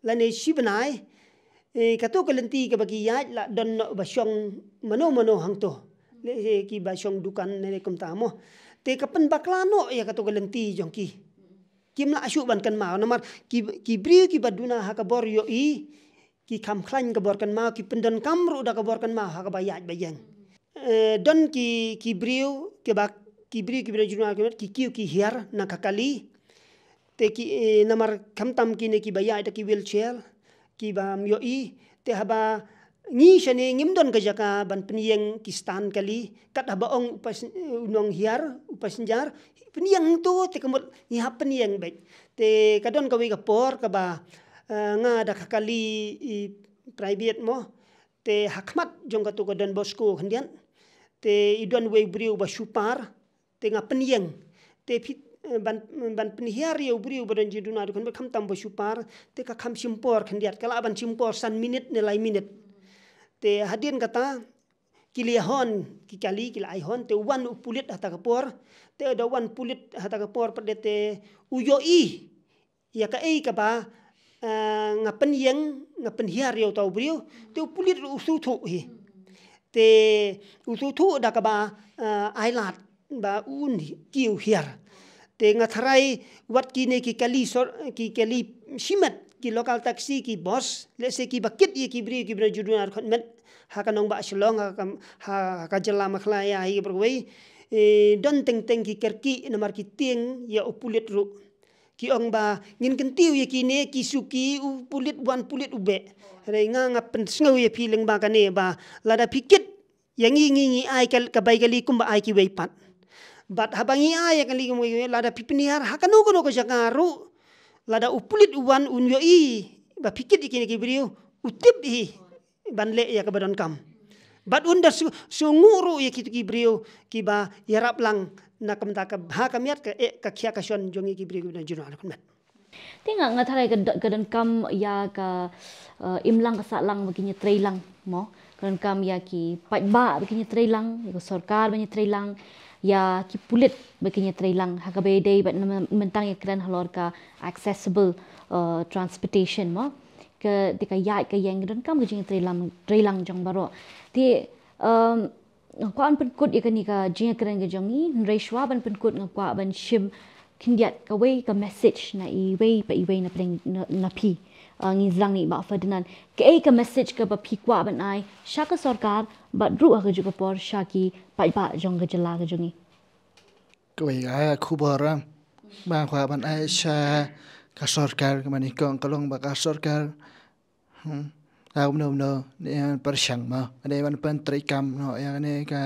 lane shi bnai, eh, kato ka lynti kaba ki ïaid la don noh ba shong mano mano hangto. Lehse kiba shong dukan ne kumta mo. Te ka pynbakla noh ïa kato ka lynti jong ki. Kim lah shuh ban kynmaw namar ki, ki briew kiba duna ha ka bor ïohi, ki kham khlaiñ ka bor kynmaw, ki pyndonkam ruh da ka bor kynmaw ha kaba ïaid ba ïeng. Eh, don ki, ki briew kiba, ki briew kiba don jingduna dkhot met ki kiew ki hiar na ka kali. Te ki, eh, namar khamtam kine kiba ïaid da ki wheelchair, ki bym ïohi, te haba ngi shane ngim don ka jaka ban pynïeng ki stand kali, kat haba ong u pas-, u nonghiar, u passenger, pynïeng hangto, te ka mut ngi hap pynïeng beit. Te ka don kawei ka por kaba, eh, nga da ka kali i private mo, te ha khmat jong kato ka Don Bosco khyndiat, te i don uwei u briew ba shu par, te nga pynïeng. Te phi, eh, ban, ban pynhiar ïa u briew ba don jingduna dkhot met khamtam ba shu par, te ka kham shim por khyndiat, ka lah ban shim por san minit ne lai minit. Te hadien kata, ki la hon ki kali, ki la ai hon, te u wan u pulit ha kata ka por, te da wan pulit ha kata ka por pat de te u ïohi ïa kaei kaba, eh, nga pynïeng, nga pynhiar ïa uta u briew, te u pulit ruh u sngewthuh hi. Te u sngewthuh da kaba, eh, ai lad ba un kiew hiar. Te nga tharai wat kine ki kali sor, ki kali shimet, ki local taxi, ki bus, lehse kiba kit ïa ki briew kiba don jingduna dkhot met ha ka nongbah Shillong, ha ka, ha, ha ka jylla Meghalaya hi baroh kawei. Eh, don teng teng ki kyrkieh namar ki tieng ïa u pulit ruh. Ki ong ba ngin kyntiew ïa kine ki suki, u pulit, wan pulit u beh. Hynrei nga, nga pynsngew ïa phi lyngba kane ba lada phi kit ïa ngi, ngi, ngi ai ka, ka bai kali kumba ai kiwei pat. Bad haba ngi ai ïa kali kumwei, lada phi pynhiar ha kano kano ka jaka ruh, lada u pulit u wan un ïohi ba phi kit ïa kine ki briew, u tip hi ban leh ïa kaba donkam. Bad un da sngew, sngewnguh ruh ïa kito ki briew kiba ïarap lang na ka bynta ka bha ka miat, ka eh, ka khia ka shon jong ngi ki briew kiba don jingduna dkhot met. Te nga, nga tharai ka do-, ka donkam ïa ka, eh, imlang ka sahlang ba kin ïatreilang mo. Ka donkam ïa ki paidbah ba kin ïatreilang, ïa ka sorkar ban ïatreilang, ïa ki pulit ba kin ïatreilang ha kaba ïadei bad na mynta ngi kren halor ka accessible, eh, transportation mo. Ka, te ka ïaid ka ïeng ka donkam ka jingïatreilang, treilang jong baroh. Te, em, nga kwah ban pynkut ïa kane ka jingïakren ka jong ngi, hynrei shuwa ban pynkut nga kwah ban shim khyndiat kawei ka message na iwei pa iwei na pdeng na, na phi. Ah, ngi sdang na i Bah Ferdinand. Kaei ka message kaba phi kwah ban ai sha ka sorkar bad ruh ha kajuh ka por sha ki paidbah jong ka jylla ka jong ngi? Kawei ka khubor, ah, ba nga kwah ban ai sha ka sorkar, ka mane kong ka long ba ka sorkar Hmm. Ka kumno kumno, ne pyrshang mo. Ane ban pyntreikam noh ïa kane ka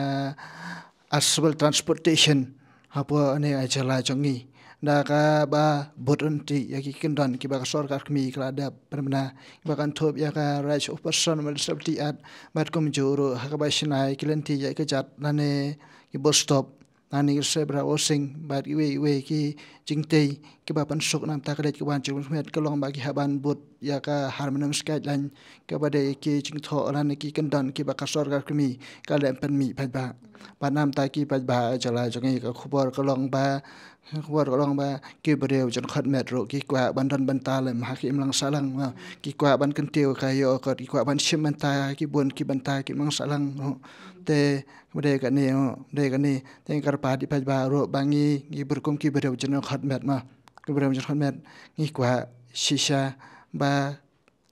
accessible transportation hapoh ane ka jylla jong ngi. Da kaba bud ryntih ïa ki kyndon kiba ka sorkar kmie ka la dep pynbna, kiba kynthup ïa ka Rights of Person with Disability Act, bad kumjuh ruh ha kaba shna ïa ki lynti ïaid kjat lane ki bus stop. Nangne ki Zebra Crossing bad kiwei kiwei ki jingtei kiba pynsuk na ka bynta ka leit ka wan jong ki briew ka long ba ki hap ban bud ïa ka harmonious guideline kaba dei ki jingthoh lane ki kyndon kiba ka sorkar kmie ka leh pynmih paidbah. Bad na ka bynta ki paidbah jylla jong ngi, ka khubor ka long ba, khubor ka long ba ki briew jong dkhot met ruh ki kwah ban don bynta lem ha ki imlang sahlang, ki kwah ban kyntiew ka ïoh ka, ki kwah ban shim bynta ki bun ki bynta ki imlang sahlang ruh. Te ba dei kane, oh, ba dei kane, te nga kyrpad ïa phi ba ruh ba ngi, ngi bun kum ki briew jong dkhot met mo. Ki briew jong dkhot met, ngi kwah shisha ba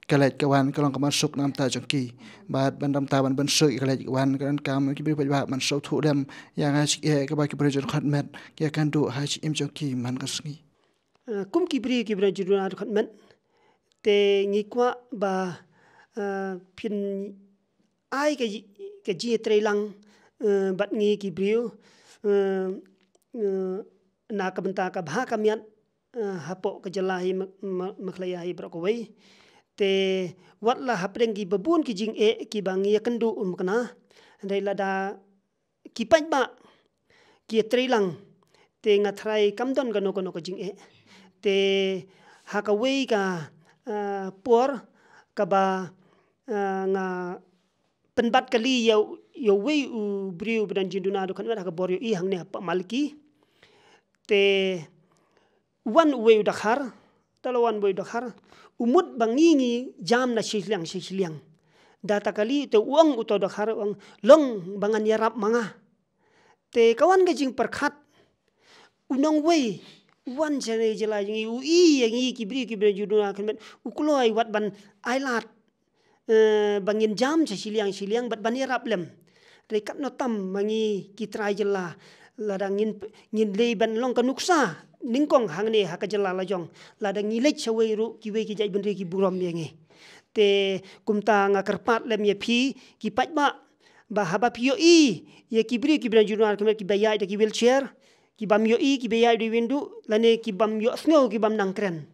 ka leit ka wan ka long kaba suk na ka bynta jong ki. Bad ban da ka bynta ban pynsuk ïa ka leit ka wan, ka donkam ki briew paidbah ban sngewthuh lem ïa ka jingeh kaba ki briew jong dkhot met ki ïakynduh ha jingim jong ki man ka sngi. Eh, kum ki briew kiba don jingduna dkhot met, te ngi kwah ba, eh, phin ai ka ji-, ka jingïatreilang, eh, bad ngi ki briew, eh, eh, na ka bynta ka bha ka miat, eh, hapoh ka jylla hi Me-, Me-, Meghalaya hi baroh kawei. Te wat la hapdeng kiba bun ki jingeh kiba ngi ïakynduh, um, kane, hynrei lada ki paidbah ki ïatreilang, te nga tharai kam don kano kano ka jingeh. Te ha kawei ka, eh, por kaba, eh, nga pynbat kali ïa, ïa uwei u briew ba don jingduna dkhot met ha ka bor ïohi hangne hapoh Malki. Te wan uwei u dkhar, te la wan uwei u dkhar, u mut ba ngi ngi jam na shiliang shiliang. Da kata kali te u ong uta u dkhar, u ong long ba ngan ïarap ma nga. Te ka wan ka jingpyrkhat, u nongwei u wan sha ne jylla jong ngi, u i ïa ngi ki briew kiba don jingduna dkhot met, u kloi wat ban ai lad, eh, ba ngin jam sha shiliang shiliang bad ban ïarap lem. Hynrei katno tam ma ngi ki trai jylla, lada ngin, ngin leit ban long ka nuksa nyngkong hangne ha ka jylla la jong, lada ngi leit shawei ruh kiwei ki jaitbynriew ki burom ïa ngi. Te kumta nga kyrpad lem ïa phi ki paidbah ba haba phi ïohi ïa ki briew kiba don jingduna dkhot met kiba ïaid da ki wheelchair, kibym ïohi, kiba ïaid da ki wynduh, lane kibym ïohsngew, kibym nang kren.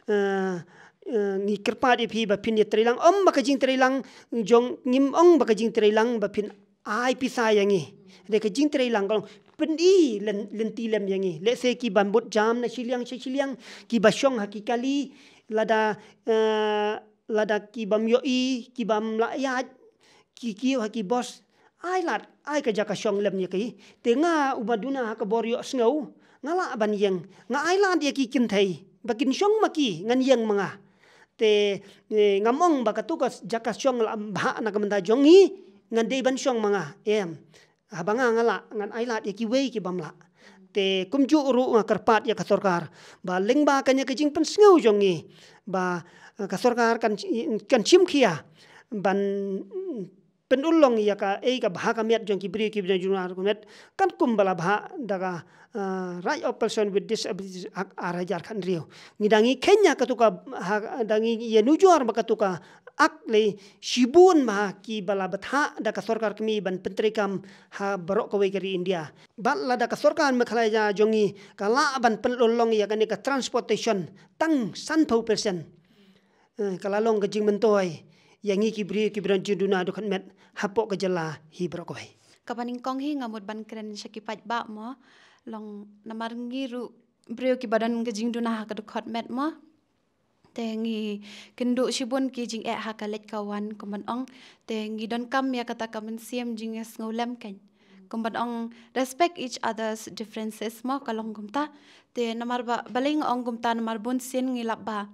Eh, eh, ngi kyrpad ïa phi ba phin ïatreilang, ym ba ka jingtreilang jong, ngim ong ba ka jingtreilang ba phin ai pisa ïa ngi. Hynrei ka jingtreilang ka long pyn-i lyn-, lynti lem ïa ngi. Lehse kibym bud jam na shiliang sha shiliang, kiba shong ha ki kali, lada, eh, lada kibym ïohi, kibym lah ïaid, ki kiew ha ki bus, Ai lad, ai ka jaka shong lem ïa ki. Te nga u ba duna ha ka bor ïohsngew, nga lah ban ïeng. Nga ai lad ïa ki kynthei ba kin shong ma ki, ngan ïeng ma nga. Te, eh, ngam ong ba katu ka jaka shong la bha na ka bynta jong ngi, ngan dei ban shong ma nga. Em. Haba nga nga lah, ngan ai lad ïa kiwei ki bym lah. Te kumjuh ruh nga kyrpad ïa ka sorkar ba lyngba kane ka jingpynsngew jong ngi, ba, eh, ka sorkar kan, kan shim khia ban, mm, pynurlong ïa kaei kaba ha ka met jong ki briew kiba don jingduna ha ka met, kan kum ba la bha da ka, ah, Right of Person with Disabilities Act ar hajar khathynriew. Ngi dang ïa kheiñ ïa katu ka, ha, dang ïa nujor ba katu ka Act lei shibun bha kiba la bthah da ka sorkar kmie ban pyntreikam ha baroh kawei ka ri India. Bad lada ka sorkar Meghalaya jong ngi ka lah ban pynurlong ïa kane ka transportation tang sanphew percent. Eh, ka la long ka jingmyntoi ïa ngi ki briew kiba don jingduna dkhot met hapoh ka jylla hi baroh kawei. Kaba nyngkong hi nga mut ban kren sha ki paidbah mo, long namar ngi ruh briew kiba don ka jingduna ha ka dkhot met mo. Te ngi kynduh shibun ki jingeh ha ka leit ka wan kumban ong. Te ngi donkam ïa kata ka mynsiem jingïasngew lem kein. Kumban ong respect each other's differences mo, ka long kumta. Te namar ba, balei nga ong kumta namar bun sien ngi lap ba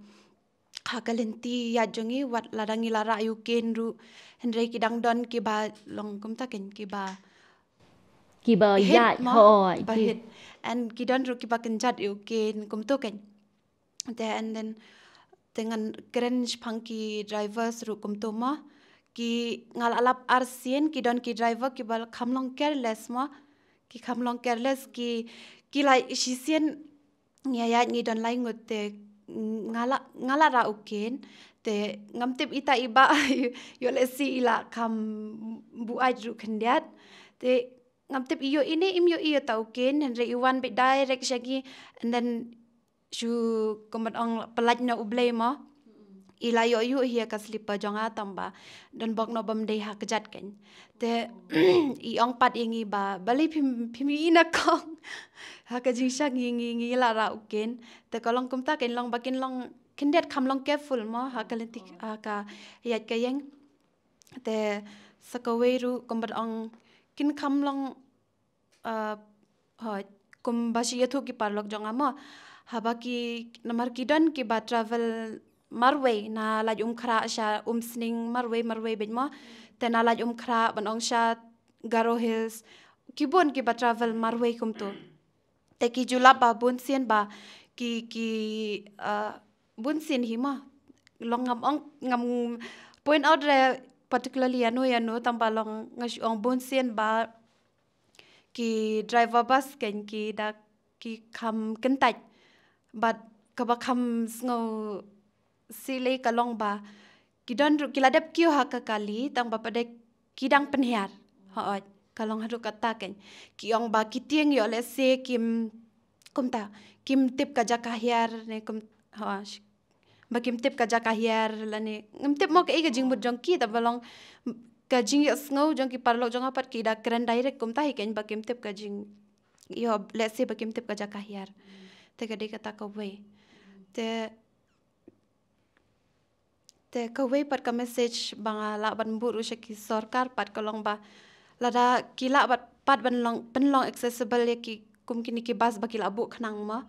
ha ka lynti ïaid jong ngi wat lada ngi la rah ïa u khein ruh, hynrei ki dang don kiba long kumta kein, kiba Kiba hit ïaid mo, hoi, ba ki hit. And ki don ruh kiba kynjat ïa u khein kumto kein. Te and then te ngan kren shaphang ki drivers ruh kumto mo. Ki nga la lap arsien ki don ki driver kiba kham long careless mo. Ki kham long careless ki, ki la shisien ngi ïaid ngi don lai ngut te nga la, nga la rah u khein. Te ngam tip ita i ba ïoh lehse i la kham buaid ruh khyndiat. Te ngam tip i ïoh ine im ïoh i ïa ta u khein, hynrei i wan beit direct sha ngi, and then shu kumban ong pyllait na U Blei mo. I la ïoh ïoh hi ïa ka slipper jong nga tang ba don bok noh bym dei ha kjat kein. Te i ong pat ïa ngi ba balei phim, phim ïohi na kong. Ha ka jingshah ngi, ngi, ngi la rah u khein. Te ka long kumta kein long ba kin long khyndiat kham long careful mo ha ka lynti ha ka ïaid ka ïeng. Te sa kawei ruh kumban ong kin kham long, ah, hoi, kumba shu ïathuh ki paralok jong nga mo. Haba ki, namar ki don kiba travel marwei na Laitumkhrah sha Umsning marwei, marwei beit mo. Te na Laitumkhrah ban ong sha Garo Hills. Ki bun kiba travel marwei kumto. Te ki ju lap ba bun sien ba ki, ki, ah, bun sien hi mo. Long ngam ong, ngam point out re particularly ïano ïano tang ba long nga shu ong bun sien ba ki driver bus kein ki da ki kham kyntait. Bad kaba kham sngew silei ka long ba ki don ruh ki la dep kiew ha ka kali tang ba pat de ki dang pynhiar. Hooid, ka long haduh katta kein. Ki ong ba ki tieng ïoh lehse kim, kumta, kim tip ka jaka hiar ne kum, ha, sh-, ba kim tip ka jaka hiar lane ngam tip mo kaei ka jingmut jong ki, tang ba long ka jingïohsngew jong ki paralok jong nga pat ki da kren direct kumta hi kein ba kim tip ka jing, ïoh lehse ba kim tip ka jaka hiar. Te ka dei kata kawei. Te Te kawei pat ka message ba nga lah ban buh ruh sha ki sorkar pat ka long ba lada ki lah pat, pat ban long, pynlong accessible ïa ki kum kine ki bus ba ki la buh khnang mo.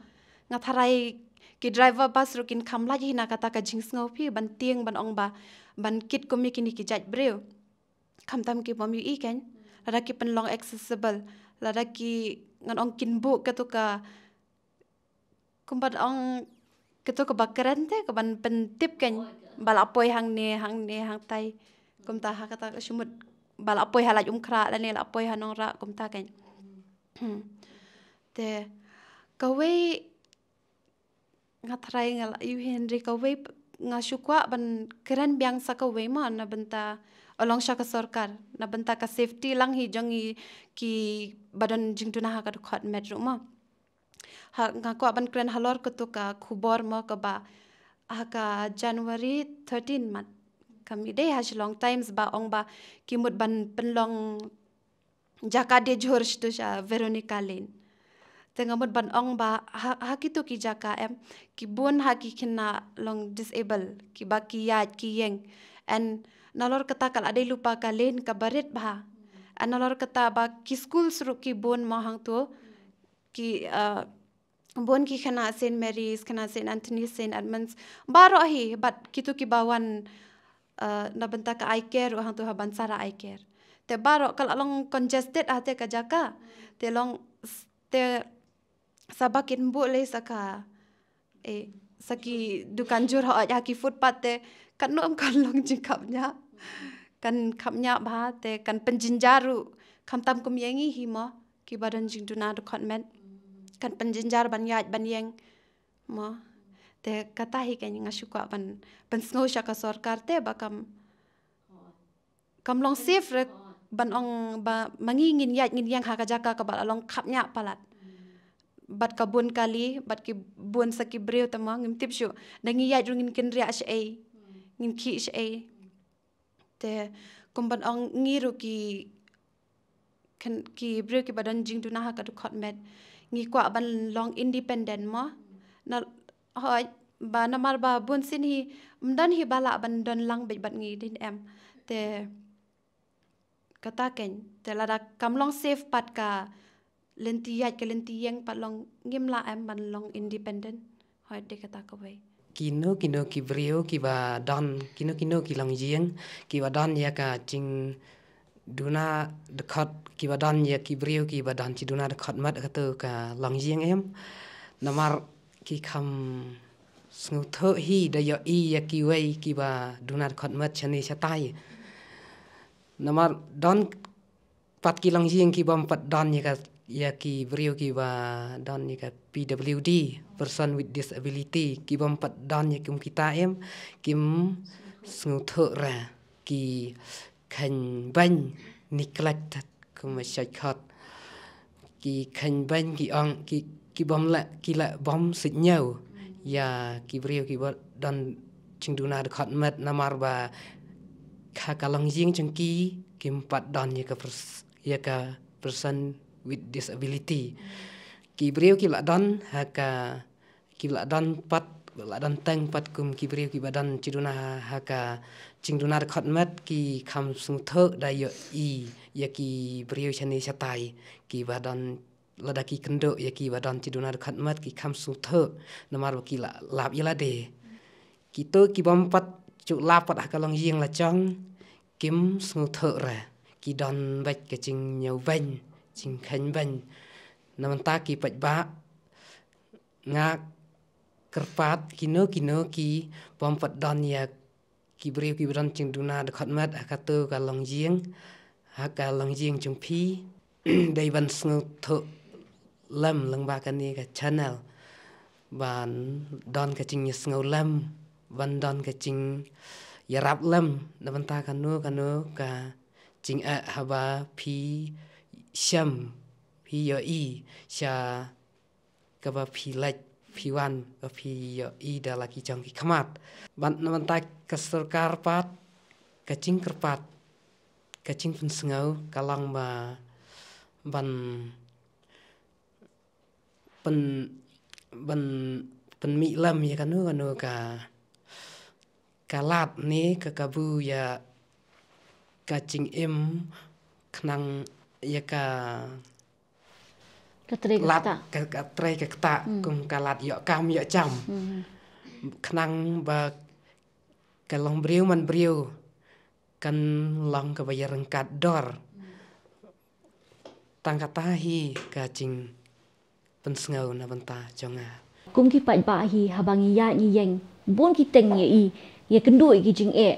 Nga tharai ki driver bus ruh kin kham lait hi na kata ka jingsngew phi ban tieng ban ong ba ban kit kum ïa kine ki jait briew. Khamtam ki bym ïohi kein. Lada ki pynlong accessible, lada ki ngan ong kin buh katu ka kumba ong kito kaba kren te, kaban pyntip kein ba la poi hangne, hangne, hangtai. Kumta ha kata ka shu mut ba la poi ha Laitumkhrah lane la poi ha Nongrah kumta kein. Te kawei nga tharai nga la ïohi hynrei kawei p-, nga shu kwah ban kren biang sa kawei mo na bynta, along sha ka sorkar, na bynta ka safety lang hi jong ngi kiba don jingduna ha ka dkhot met ruh mo. Ha, nga kwah ban kren halor katu ka khubor mo kaba ha ka January thirteen mat. Kam dei ha Shillong Times ba ong ba ki mut ban pynlong jaka diejhur shitu sha Veronica Lane. Te nga mut ban ong ba ha, ha kitu ki jaka em, ki bun ha ki khynnah long disable, kiba ki ïaid ki ïeng. And nalor kata ka la dei lypa ka lane kaba rit bha. Nalor kata ba ki school ruh ki bun mo hangto, ki, uh, bun ki khynnah Saint Mary's, khynnah Saint Anthony, Saint Edmund's, baroh hi, bad kito kiba wan, uh, na bynta ka eye care ruh hangto ha Bansara Eye Care. Te baroh ka la long congested ha te ka jaka. Te long s-, te sa ba kin buh lei sa ka, eh, sa ki dukan jur hooid ha ki footpath te, katno em kan long jingkhapngiah. Kan khapngiah bha te kan pynjynjar ruh, khamtam kum ïa ngi hi mo, kiba don jingduna dkhot met. Kan pynjynjar ban ïaid ban ïeng mo. Te kata hi ka nga shu kwah ban, ban pynsngew sha ka sorkar te ba kam, kam long safe re, ban ong ba ma ngi ngin ïaid ngin ïeng ha ka jaka kaba la long khapngiah palat. Bad ka bun kali, bad ki bun sa ki briew te mo, ngim tip shuh. Da ngi ïaid ruh ngin kynriah shaei, ngin khih shaei. Te kum ban ong ngi ruh ki khynnah, ki briew kiba don jingduna ha ka dkhot met, ngi kwah ban long independent mo. Na, hooid, ba namar ba bun sien hi, ym don hi ba lah ban don lang beit bad ngi dei ne em. Te kata keiñ, te lada kam long safe pat ka lynti ïaid ka lynti ïeng pat long ngim lah em ban long independent. Hooid, dei kata kawei. Kino kino ki briew kiba don, kino kino ki longïing kiba don ïa ka jingduna dkhot, kiba don ïa ki briew kiba don jingduna dkhot met ha kato ka longïing em. Namar ki kham sngewthuh hi da ïohi ïa kiwei kiba duna dkhot met shane shatai. Namar don pat ki longïing kibym pat don ïa ka, ïa ki briew kiba don ïa ka P W D, person with disability, kibym pat don ïa kum kita em, kim sngewthuh re, ki kheiñ beiñ, neglect, kum shait khot. Ki kheiñ beiñ ki ong, ki, kibym lah, ki lah bym sngewthuh ïa ki briew kiba don jingduna dkhot met namar ba ha ka longïing jong ki kim pat don ïa ka pers-, ïa ka person with disability. Ki briew ki lah don ha ka, ki lah don pat, lah don teng pat kum ki briew kiba don jingduna ha ka jingduna dkhot met, ki kham sngewthuh da ïohi ïa ki briew shane shatai kiba don, lada ki kynduh ïa kiba don jingduna dkhot met ki kham sngewthuh namar ba ki lah lap ïa lade. Kito kibym pat ju lap pat ha ka longïing la jong kim sngewthuh re, ki don beit ka jingñiewbeiñ, jingkheiñ beiñ. Na mynta ki paidbah, nga kyrpad kino kino kibym pat don ïa ki briew kiba don jingduna dkhot met ha kato ka longïing, ha ka longïing jong phi, dei ban sngewthuh lem lyngba kane ka channel, ban don ka jingïasngew lem, ban don ka jingïarap lem na bynta kano kano ka jingeh haba phi shem, phi ïohi sha kaba phi leit phi wan, ba phi ïohi da la ki jong ki khmat. Bad na bynta ka sorkar pat, ka jingkyrpad, ka jingpynsngew ka long ba ban pyn, ban pynmih lem ïa kano kano ka, ka lad ne ka kabu ïa ka jingim khnang ïa ka, ka trei ka lad ktah, ka, ka trei ka ktah, hmm, kum ka lad ïoh kam ïoh jam. Hmm. Khnang ba ka longbriew manbriew kan long kaba ïaryngkat dor. Tang kata hi ka jingpynsngew na bynta jong nga. Kum ki paidbah hi haba ngi ïaid ngi ïeng, bun ki teng ngi ïohi, ïakynduh ïa ki jingeh.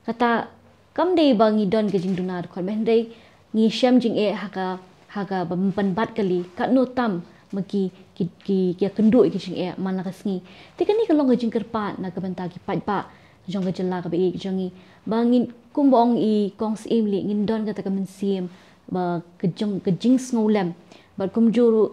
Kata kam dei ba ngi don ka jingduna dkhot met, hynrei ngi shem jingeh ha ka, ha kaba pynbat kali, katno tam ma ki, ki, ki, ki ïakynduh ïa ki jingeh man la ka sngi. Te kane ka long ka jingkyrpad na ka bynta ki paidbah jong ka jylla kaba ïeit jong ngi, ba ngin, kumba ong i Kong Syiem Lik, ngin don kata ka mynsiem ba ka jing, ka jingsngewlem. Bad kumjuh ruh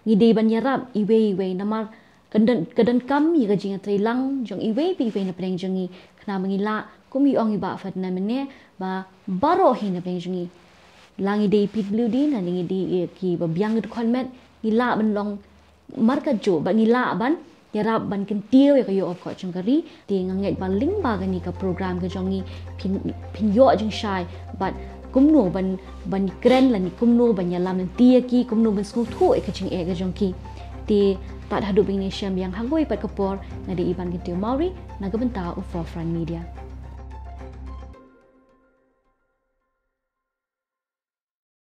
ngi dei ban ïarap iwei iwei namar ka don, ka donkam ïa ka jingïatreilang jong iwei pa iwei na pdeng jong ngi, khnang ba ngi lah, kum i ong i Bah Ferdinand mynne, ba baroh hi na pdeng jong ngi, la ngi dei P W D ne ngi dei, eh, kiba biang dkhot met, ngi lah ban long markajjuh, bad ngi lah ban ïarap ban kyntiew ïa ka ïoh ka kot jong ka ri. Te nga ngeit ba lyngba kane ka program ka jong ngi phin, phin ïoh jingshai, bad kumno ban ban kren lane kumno ban ïalam lynti ïa ki, kumno ban sngewthuh ïa ka jingeh ka jong ki. Te tad haduh ba ngin ïashem biang ha kawei pat ka por, nga dei Iban Kyntiew Mawrie na ka bynta u Forefront Media.